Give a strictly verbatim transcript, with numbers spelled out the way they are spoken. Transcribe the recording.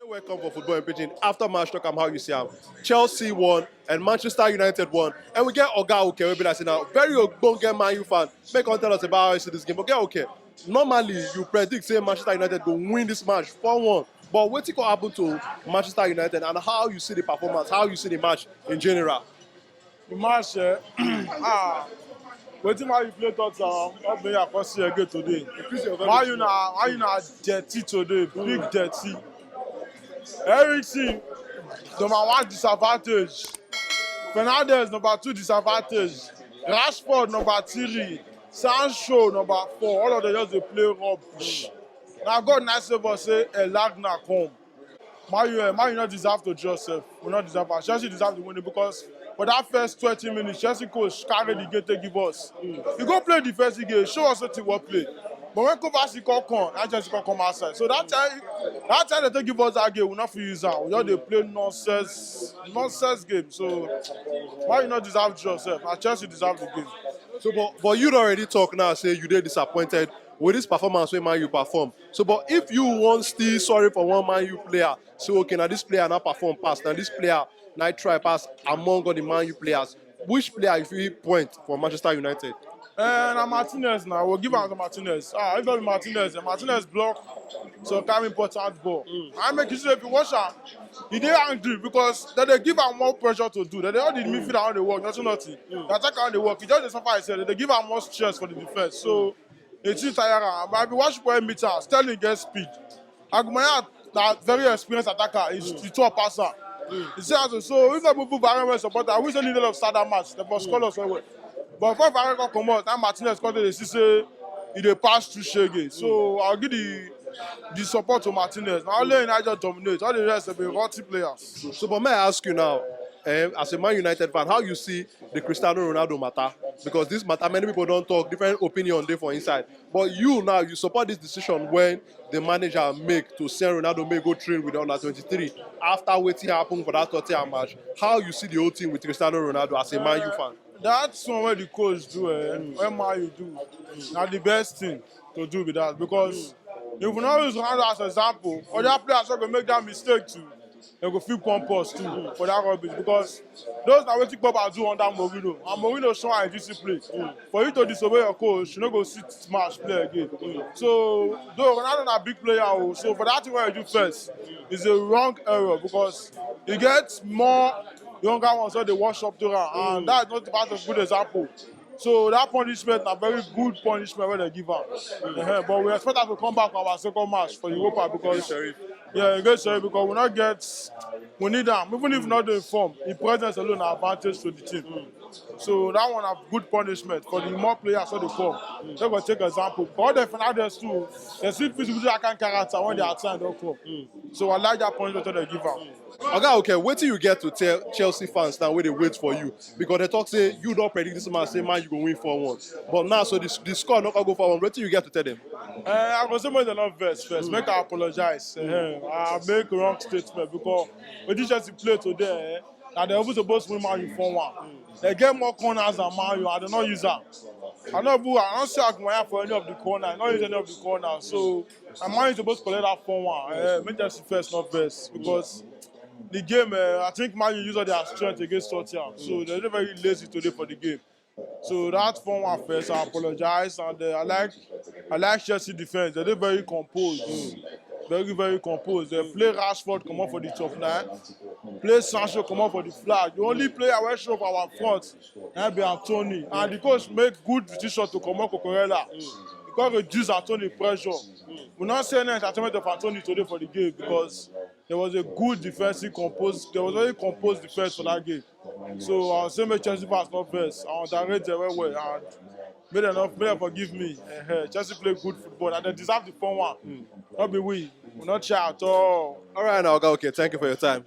Welcome for Football in Pidgin. After match, talk am how you see am. Chelsea won and Manchester United won. And we get Oga Oke, wey be like say na very ogbonge Man U fan. Make come tell us about how you see this game. Oga Oke, normally you predict say Manchester United go win this match four one. But wetin go happen to Manchester United and how you see the performance, how you see the match in general? The match, eh, ah, wetin Man U play Tottenham, no be I come see again today. Man U na, Man U na dirty today, big dirty. Eriksen, number one disadvantage. Fernandes, number two disadvantage. Rashford, number three. Sancho, number four. All of them just dey play rubbish. Na God na save us say Elagna come. Man U, eh, Man U no deserve to draw sef. We no deserve am. Chelsea deserve to win it because for that first twenty minutes, Chelsea coach carry the game take give us. He go play defensive game, show us wetin we wan play. But when Kovacic come come, na Chelsea come come outside. So that time, that time dem take give us that game, we no fit use am. We just dey play nonsense, nonsense game. So Man U no deserve draw sef. Na Chelsea deserve the game. So, but, but you don already talk now, say you dey disappointed with this performance wey Man U perform. So, but if you wan still sorry for one Man U player, say, okay, na this player na perform pass, na this player na try pass among all the Man U players, which player you fit point for Manchester United? Eh, na Martinez na. We'll give am to Martinez. Ah, if not Martinez, eh, Martinez block some kind important ball. I make you see if you watch am, he dey angry because dem dey give am more pressure to do. Dem dey all the midfielder on the work, nothing, nothing. The attacker on the work, he just dey suffer himself. Dem dey give am more stress for the defense. So e too tire am. But if you watch where meet am, Sterling get speed. Aubameyang na very experienced attacker. He's the top passer. You see as so if dem move Varane well support, I wish say little of start that match. Dem for score us well well. But before Varane come comot, now Martinez come dey see say e dey pass through shege. So I'll give the the support to Martinez. Na only him I just dominate. All the rest dem be rotten players. So, but may I ask you now, um, as a Man United fan, how you see the Cristiano Ronaldo matter? Because this matter, many people don talk, different opinion dey for inside. But you now, you support this decision when the manager make to send Ronaldo make go train with the under twenty-three after wetin happen for that Tottenham match. How you see the whole thing with Cristiano Ronaldo as a Man U fan? That one wey the coach do, eh, wey Man U do, na the best thing to do be that because if we no use Ronaldo as example, other players wey go make that mistake too, dem go fit pump us too for that rubbish because those na wetin Pogba do under Mourinho, and Mourinho show am discipline. For you to disobey your coach, you no go see match play again. So though Ronaldo na big player o, so for that thing wey he do first, is a wrong error because e get more younger ones wey dey wash up to am, and that is not part of good example. So that punishment na very good punishment wey dem give am. Ehen, but we expect am to come back for our second match for Europa because yeah, against Sheriff because we no get, we need am. Even if not dey form, him presence alone na advantage to the team. So that one na good punishment for the more players wey dey come. Dem go take example. But all the Fernandes too, dem still fit with that kind character when their time don come. So I like that punishment wey dem give am. Oga, okay, wetin you get to tell Chelsea fans now wey dey wait for you? Because dem talk say you don predict this match, say Man U go win four one. But now, so the, the score no come go four one. Wetin you get to tell them? Uh, I go say make dem no vex first. Make I apologize. Uh, I make wrong statement because wetin Chelsea play today, eh, na dem even suppose win Man U four one. Dem get more corners than Man U, and dem no use am. I no even, I no see Aubameyang for any of the corner. I no use any of the corner. So, and Man U suppose collect that four one. Eh, make Chelsea first, not vex because the game, eh, I think Man U use all their strength against Tottenham. So dem dey very lazy today for the game. So that four one first, I apologize, and uh, I like, I like Chelsea defense. Dem dey very composed, very, very composed. Dem play Rashford comot for the top nine, play Sancho comot for the flag. The only player wey show for our front na be Antonee, and the coach make good decision to comot Cucurella because reduce Antonee pressure. We no see any entertainment of Antonee today for the game because there was a good defensive compose. There was very composed defense for that game. So I'll say make Chelsea fans no vex. I underrate them well well, and make dem no, make dem forgive me. Eh, Chelsea play good football and dem deserve the four one. No be we, we no try at all. All right, now, Oga, okay, thank you for your time.